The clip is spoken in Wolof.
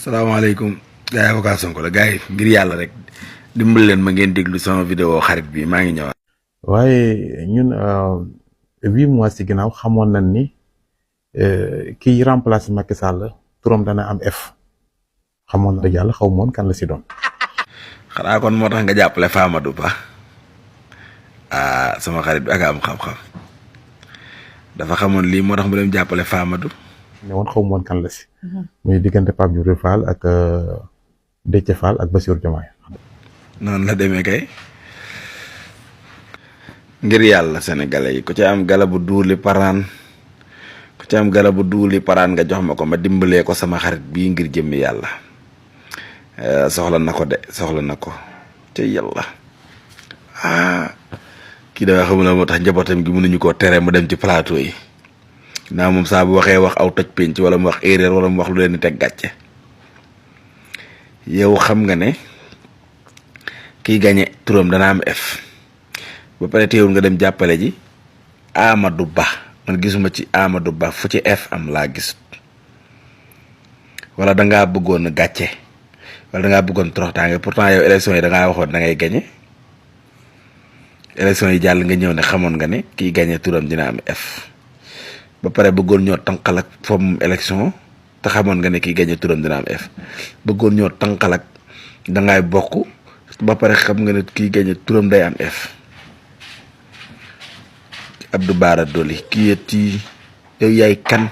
salaamaaleykum gars yi avocat Sonko la gars yi ngir yàlla rek dimbal leen ma ngeen déglu sama vidéo xarit bi maa ngi ñëwaat. waaye ñun 8 mois ci ginnaaw xamoon nañ ni kiy remplacer Macky Sall turam dana am F xamoon na dëgg yàlla xaw moon kan la si doon. xanaa kon moo tax nga jàppale Famadou Ba sama xarit bi ak am xam-xam dafa xamoon lii moo tax mu dem jàppale Famadou. ne woon xaw moon kan la si. muy diggante Pape Djibril Fall ak Déthié Fall ak Bassirou Diomaye. noonu la demee kay. ngir yàlla sénégalais yi ku ci am galabu duuli paraan nga jox ma ko ma dimbalee ko sama xarit bii ngir jëmmi yàlla soxla na ko de soxla na ko ca yàlla kii da nga xamul moo tax njabootam gi mënuñu koo tere mu dem ci plateau yi naa moom saa bu waxee wax aw toj pénc wala mu wax erreur wala mu wax lu leen di teg gàcce yow xam nga ne kiy gañe turam dana am F ba pare teewul nga dem jàppale ji Amadou Ba man gisuma ci Amadou Ba fu ci F am laa gis wala dangaa bëggoon gàcce wala dangaa bëggoon toroxtaange pourtant yow élection yi dangaa waxoon da ngay gañe élection yi jàll nga ñëw ne xamoon nga ne kiy gañe turam dina am F ba pare bëggoon ñoo tànqal ak fomm élection te xamoon nga ne kiy gañe turam dina am F bëggoon ñoo tànqal ak dangay bokk ba pare xam nga ne kiy gañe turam day am F Abdou Bara Dolly kii yet yi yow yaay kan